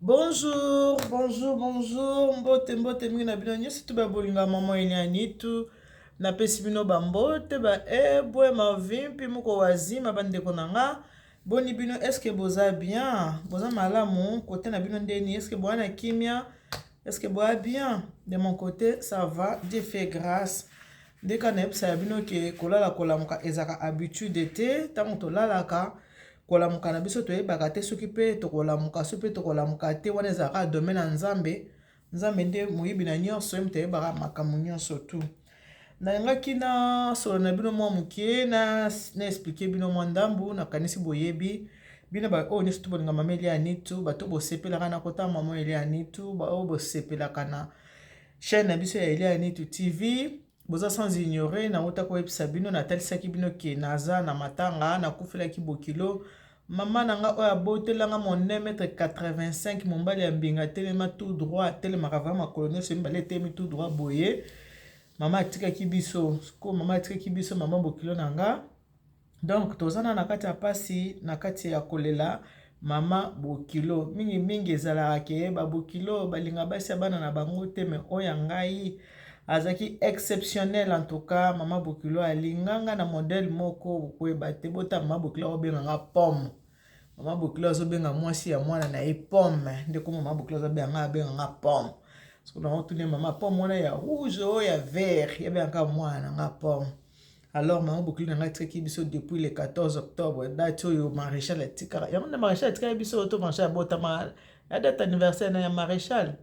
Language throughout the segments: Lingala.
Bonjour, bonjour, bonjour, mbote, mbote mingi na bino nyonso tu babolinga mama Elianitu. Napesi bino bambote ba ebwe mavimpi moko wazima bandeko na nga. Boni bino, est-ce que boza bien? Boza malamu kote na bino ndeni? Est-ce que boza na kimia? Est-ce que boza bien? De mon côté, ça va. Dieu fait grâce. Ndeka nayebisa ya bino ke kolala kolamuka ezaka habitude te. Ntango tolalaka kolamuka na biso toyebaka te soki mpe tokolamuka, soki mpe tokolamuka te. Wana ezalaka domaine ya Nzambe. Nzambe nde moyibi na nyonso, ye moto ayebaka makambo nyonso tu. Nalingaki na solo na bino mwa moke, na expliquer bino mwa ndambu. Nakanisi boyebi bino oyo nyonso tu bolinga mama Elianitu, bato bosepelaka na kotanga mama Elianitu, baoyo bosepelaka na chaîne na biso ya Elianitu TV, boza sans ignorer. Nauta koyebisa bino, natalisaki bino ke naza na matanga, nakufelaki bokilo mama na nga oyo abotelanga mon 1 mètre 85, mobali ya mbinga, atelema tout droit, atelemaka vraiment makolo nyonso mibale etelemi tout droit boye. Mama atikaki biso ko, mama atikaki biso, mama bokilo na nga. Donc toza na kati ya pasi, na kati ya kolela mama bokilo. Mingimingi ezalaka ke babokilo balinga basi ya bana na bango te, mais oyo ya ngai azalaki exceptionnel. En tout cas, mama bokilo alinganga na modèle moko bokoyeba te. Bota mama bokilo akobenganga pomme. Mama bokilo azobenga mwasi ya mwana na ye pomme. Ndeko mama bokilo azobenga, abenganga pomme. Soki nango tuni mama, pomme wana ya rouge oyo ya vert, yabengaka mwana na nga pomme. Alors mama bokilo na ngai atikaki biso depuis le 14 octobre, date oyo maréchal atikaka yango nde maréchal atikaki biso. To maréchal abotama ya date anniversaire na ya maréchal,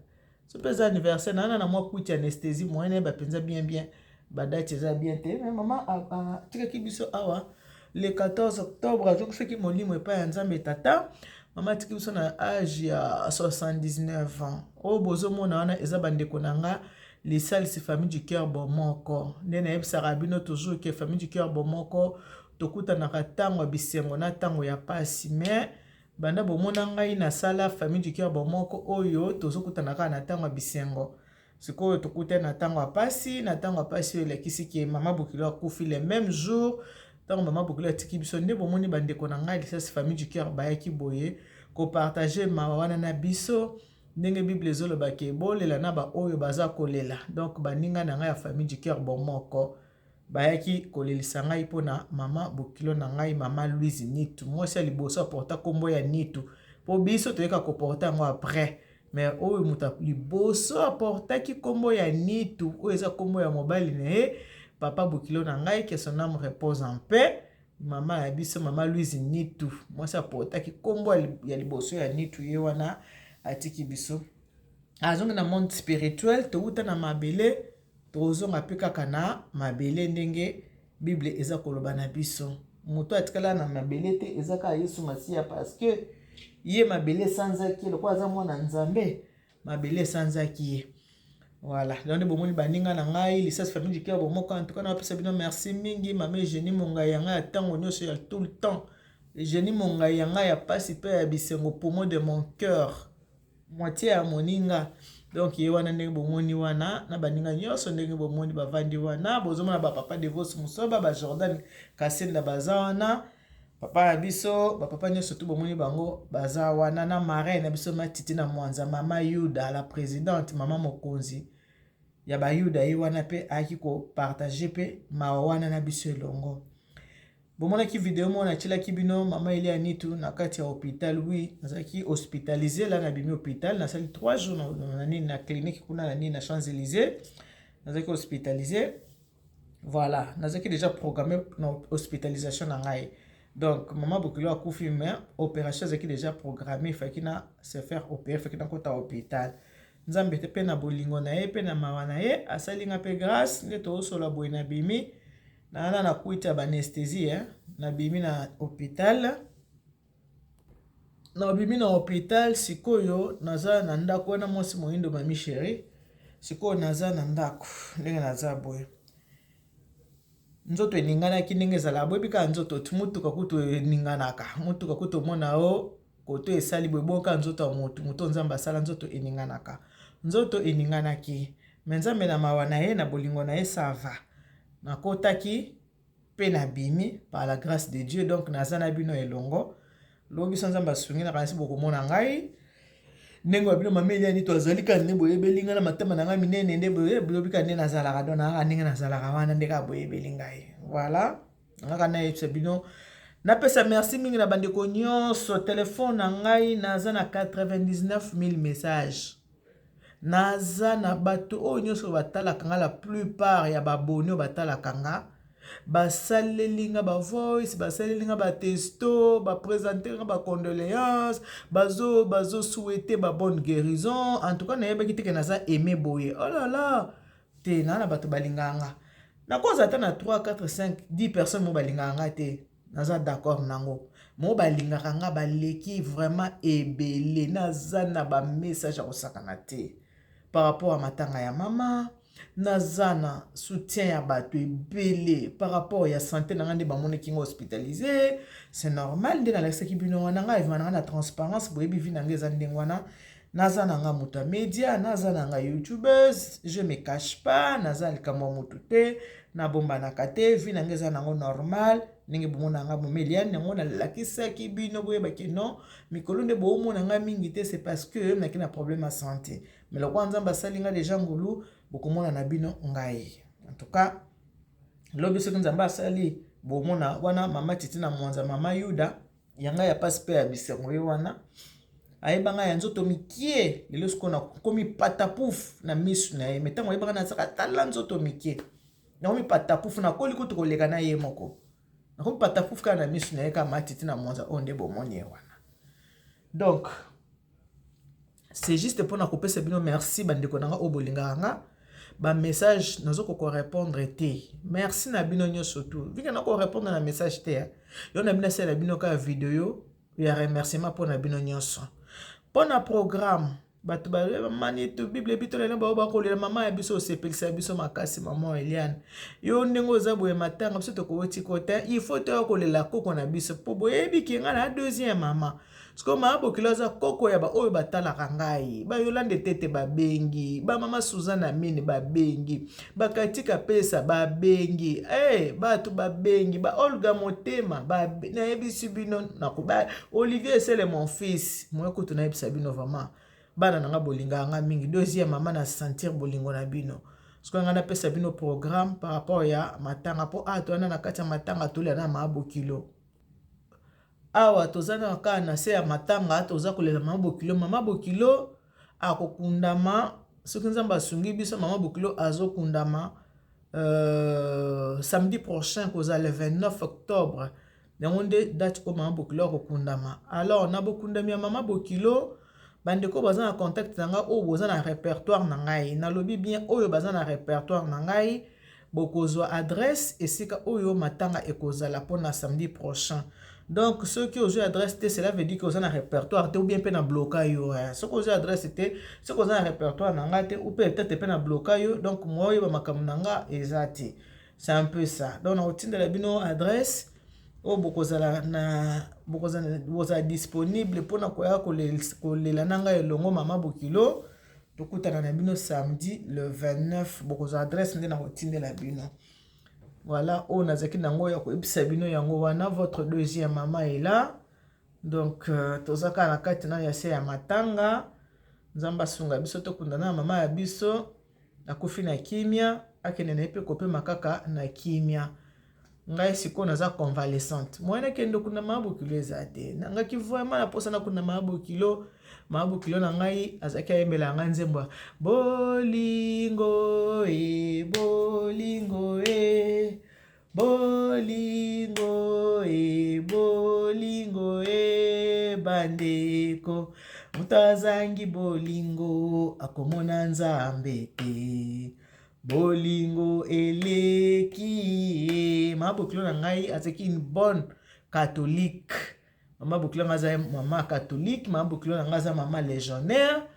so mpe eza anniversaire na na mwa kuti anesthésie moyen nayeba mpenza bien bien badate eza bien te. Mais mama atikaki biso awa le 14 octobre, azongisaki molimo epai ya Nzambe Tata. Mama atiki biso na age ya 79 ans. Oyo bozomona wana eza bandeko na nga, lisalisi Famille du Cœur Bomoko. Nde nayebisaka bino toujours ke Famille du Cœur Bomoko, tokutanaka ntango ya bisengo na ntango ya pasi. Mais banda bomona ngai nasala Famille du Cœur Bomoko oyo, tozokutana kaka na ntango ya bisengo. Sikoyo tokutani na ntango ya pasi. Na ntango ya pasi oyo elakisi ke mama bokilo akufi le même jour. Ntango mama bokilo atiki biso, nde bomoni bandeko na ngai lisasi Famille du Cœur bayaki boye kopartager mawa wana na biso. Ndenge Bible ezoloba ke bolela na baoyo baza kolela, donc baninga na ngai ya Famille du Cœur Bomoko bayaki kolelisa ngai mpona mama bokilo na ngai, mama Louise Nitu, mwasi ya liboso aporta nkombo ya Nitu, mpo biso toyeka koporta yango après. Mais oyo moto liboso aportaki nkombo ya Nitu, oyo eza nkombo ya mobali na ye, papa bokilo na ngai, que son âme repose en paix, mama ya biso, mama Louise Nitu, mwasi aportaki nkombo ya liboso ya Nitu, ye wana atiki biso, azongi na monde spirituel. Towuta na mabele, tozonga mpe kaka na mabele, ndenge Bible eza koloba na biso. Moto atikala na mabele te, eza kaka Yesu Masiya, parce que ye mabele esanzaki ye. Lokola aza mwana Nzambe, mabele esanzaki ye. Voilà, donc nde bomoni baninga na ngai lisasi Famille du Cœur Bomoko. En tout cas, napesa bino merci mingi. Mama Eugénie Mongai ya ngai ya ntango nyonso, ya tout le temps, Eugénie Mongai ya ngai ya pasi mpe ya bisengo, poumon de mon cœur, moitié ya moninga. Donc ye wana ndenge bomoni wana na baninga nyonso, ndenge bomoni bavandi wana, bozomona bapapa Devos Mosoba, baJordan Kasenda baza wana, papa na biso, bapapa nyonso tu bomoni bango baza wana, na marraine na biso Matiti na Mwanza, mama Yuda la présidente, mama mokonzi ya bayuda, ye wana mpe ayaki kopartager mpe mawa wana na biso elongo. Bomonaki video moko natielaki bino, mama Elia Nitu na kati ya hôpital. Oui, nazalaki hospitalisé la, nabimi hôpital, nasali 3 jours na nini, na clinique kuna na nini, na Champs Élysées. Nazalaki hospitalisé, voilà, nazalaki déjà programmé na hospitalisation na ngai. Donc mama bokilo akufi, mais opération ezalaki déjà programmé, efaki na se faire opérer, efaki nakota hôpital. Nzambe te mpe na bolingo na ye mpe na mawa na ye asali nga mpe grâce. Nde tozosola boye, nabimi nana na kwiti ya baanesthésie, eh? Nabimi na hôpital, nabimi na hôpital. Sikoyo naza na ndako wana, mwasi moyindo, mami chéri. Sikoyo naza na ndako, ndenge naza boye, nzoto eninganaki ndenge ezalaka. Boyebi kaka nzoto ti motuka kutu eninganaka, motuka kutu omona o koto esali boye, bonka nzoto ya motu, moto Nzambe asala, nzoto eninganaka. Nzoto eninganaki, mais Nzambe na mawa na ye, na bolingo na ye, ça va, nakotaki mpe nabimi par la grâce de Dieu. Donc naza na bino elongo lobi so Nzambe asungi. Nakanisi bokomona ngai. Ndenge wa bino mama Eliane to azali kaka nde boyebeli ngai na matama na ngai minene nde boyebi kaka nde nazalaka donc nayaka ndenge nazalaka wana nde kaka boyebeli ngai. Voilà, ngaka nayebisa bino, napesa merci mingi na bandeko nyonso. Telefone na ngai naza na 99 000 messages. Naza na bato oyo nyonso batalaka nga, la plupart ya baboni oyo batalaka nga basaleli nga bavoice, basaleli nga batexto, baprésente nga bacondoléance, bazosouhaite babonne guérison. En tout cas, nayebaki te ke naza aimé boye. Oh là là, te naa na bato balingaka nga. Nakozala ata na 3, 4, 5, 10 personnes mo balingaka nga te, naza d'accord nango. Mo balingaka nga baleki vraiment ebele. Naza na bamessage ya kosakana te par rapport ya matanga ya mama. Naza na soutien ya bato ebele par rapport ya santé na nga nde bamonaki nga hospitalisé. C'est normal nde nalakisaki bino wana. Ngai evima na nga na transparence, boyebi vie na nga eza ndenge wana. Naza na nga moto ya média, naza na nga youtubeuse, je me cache pas, naza likambo ya motu te, nabombanaka te. Vie na nga eza nango normal ndenge bomona nga mama Eliane. Yango nalakisaki bino, boyebaki non, mikolo nde boomona nga mingi te, c'est parce que naki na problème ya santé. Mais lokola Nzambe asali nga déjà ngolu, bokomona na bino ngai. En tout cas, lobi soki Nzambe asali, bomona wana mama Titi na Mwanza, mama Yuda yanga ya pasi mpe ya bisengo. Ye wana ayeba ngai ya nzoto mikie. Lelo sikoyo nakomi patapouf na misu na ye, mais ntango ayebanga nazaka tala nzoto mikie, nakomi patapouf, nakoli kutu koleka na ye moko. Nakomi patapouf kaka na misu na ye, kaka Matiti na Mwanza oyo nde bomoni ye wana. Donc c'est juste mpona kopesa bino merci, bandeko na nga oyo bolingaka nga. Bamessage nazokoka répondre te, merci na bino nyonso tu. Vike nakorépondre na message te, yo na bino asalela bino kaka video ya remerciement mpona bino nyonso. Mpona programme, bato bamani to Bible ebitolela bao bakolela mama ya biso. Osepelisa biso makasi, mama Eliane. Yo ndenge oza boye, matanga biso tokoweti ko te, il faut toya kolela koko na biso, mpo boyebi ke ngai na deuxième mama. Sikoyo mama bokilo aza koko ya baoyo batalaka ngai. Bayolande tete babengi, bamama Suzana Mine babengi, bakatika pesa babengi, hey, bato babengi, baolga motema. Nayebisi bino, Olivier Esele, mon fils moye kutu. Nayebisa bino vraiment, bana na nga bolingaka nga mingi. Deuxième mama na sentir bolingo na bino. Sikoyo ngai napesa bino programme par rapport ya matanga, mpo awa towana na kati ya matanga, tolia na mama bokilo. Awa toza na kaka na se ya matanga, toza kolela mama bokilo. Mama bokilo akokundama soki Nzambe asungi biso. Mama bokilo azokundama samedi prochain, kozala le 29 octobre. Yango nde date oyo mama bokilo akokundama. Alors na bokundami ya mama bokilo, bandeko baza na contact na ngai, oyo boza na répertoire na ngai, nalobi bien, oyo baza na répertoire na ngai, bokozwa adresse esika oyo matanga ekozala mpona samedi prochain. Donc soki ozwi adresse te, cela veut dire que oza na répertoire te, ou bien mpe na bloka yo. Soki ozwi adresse te, soki oza na répertoire na ngai te, ou peut-être mpe na bloka yo, donc mwa oyeba makambo na nga eza te. C'est un peu ça. Donc nakotindela bino adresse oyo bokozala na bokozala disponible mpona koya kolela na ngai elongo mama bokilo. Tokutana na bino samedi le 29, bokozwa adresse nde nakotindela bino. Voilà oyo nazalaki nango ya koyebisa bino yango wana. Votre deuxième mama est là. Donc toza kaka na kati nano ya se ya matanga. Nzambe asunga biso, tokunda na mama ya biso. Akufi na kimia, akende na ye mpe kopema kaka na kimia. Ngai sikoyo naza convalescente, moyen nakende okunda mama bokilo eza te. Nangaki vraiment na mposa nakunda mama bokilo. Mama bokilo na ngai azalaki ayembela ngai nzembo ya bolingo e, bolingo e, bolingo e, bolingo e. Bandeko, moto azangi bolingo akomona Nzambe te. Bolingo eleki ye. Mama bokilo na ngai azalaki une bonne catholique. Mama bokilo ngai aza mama catholique, mama bokilo na ngai aza mama légionnaire.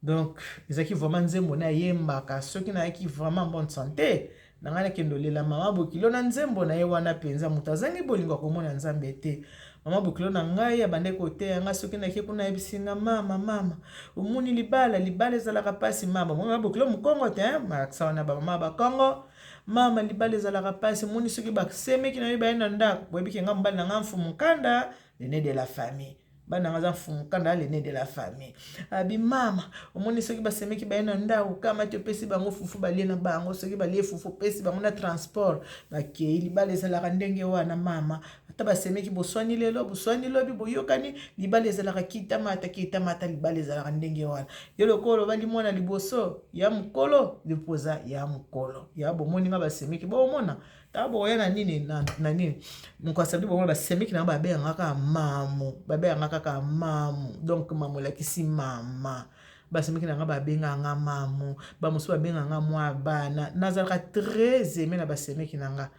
Donc ezalaki vraiment nzembo na ayembaka. Soki nayaki vraiment bonne santé na ngai, nakende olela mama bokilo na nzembo na ye wana. Mpenza moto azangi bolingo akomona Nzambe te. Mama bokilo na ngai abandaki koteya ngai. Soki nake kuna, ayebisi nga: "Mama, mama, omoni libala, libala ezalaka mpasi mama." Mama bokilo mokongo te, malakisa wana bamama bakongo. "Mama, libala ezalaka mpasi. Omoni soki basemeki na yo baye na ndako, boyebi ke nga mobali na nga mfumu nkanda, l'aîné de la famille." Bana nga aza mfumu kanda, l'aîné de la famille. Abi mama, omoni soki basemeki baye na ndako, kamati opesi bango fufu, balie na bango. Soki balie fufu, opesi bango na transport, bakei. Libala ezalaka ndenge wana, mama. Ata basemeki boswani lelo, boswani lobi, boyokani. Libala ezalaka kitamata kitamata, libala ezalaka ndenge wana. Yo lokola obali mwana liboso ya mokolo, lipoza ya mokolo ya bomoni nga basemeki bomona ta boya na nini na nini moko asabli bomona basemeki na babengaka kaka mamu, babengaka kaka mamu. Donc mamu elakisi mama. Basemeki na nga babengaka nga mamu, bamosusu babengaka nga mwa bana. Nazalaka très aimé na basemeki na nga,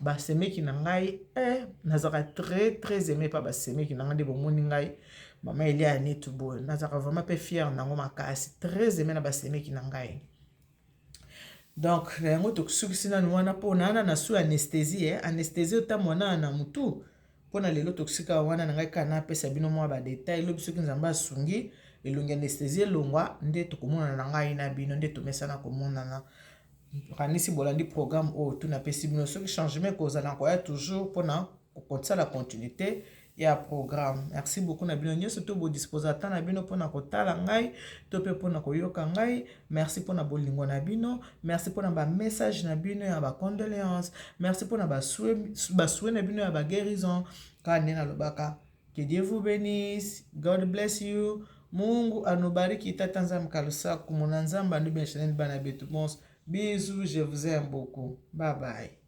basemeki na ngai. Nazalaka très très aimé pa basemeki na ngai. Nde bomoni ngai mama Elia Nitu boye, nazalaka vraiment mpe fière nango makasi, très aimé na basemeki na ngai. Donc na yango tosukisi nanu wana mpo na wana na su anesthésie, anesthésie otambola na mutu. Mpona lelo tosika wana. Na ngai kaka napesa bino mwa badétails. Lobi soki Nzambe asungi, elongi anesthésie elongwa, nde tokomonana na ngai na bino nde tomesana komonana. Kanisi bolandi programme oyo tu napesi bino. Soki changement ekozala, koya toujours mpona kosala continuité ya programme. Merci beaucoup na bino nyonso to bodispose ata na bino mpona kotala ngai to mpe mpona koyoka ngai. Merci mpona bolingo na bino, merci mpona bamessage na bino ya bacondoléance, merci mpona basouhaits na bino ya baguérison. Kaka nde nalobaka, que Dieu vous bénisse, God bless you, Mungu anubariki, Tata Nzambe kalusaku mona Nzambe andubi bana betu bonso. Bisous, je vous aime beaucoup, bye bye.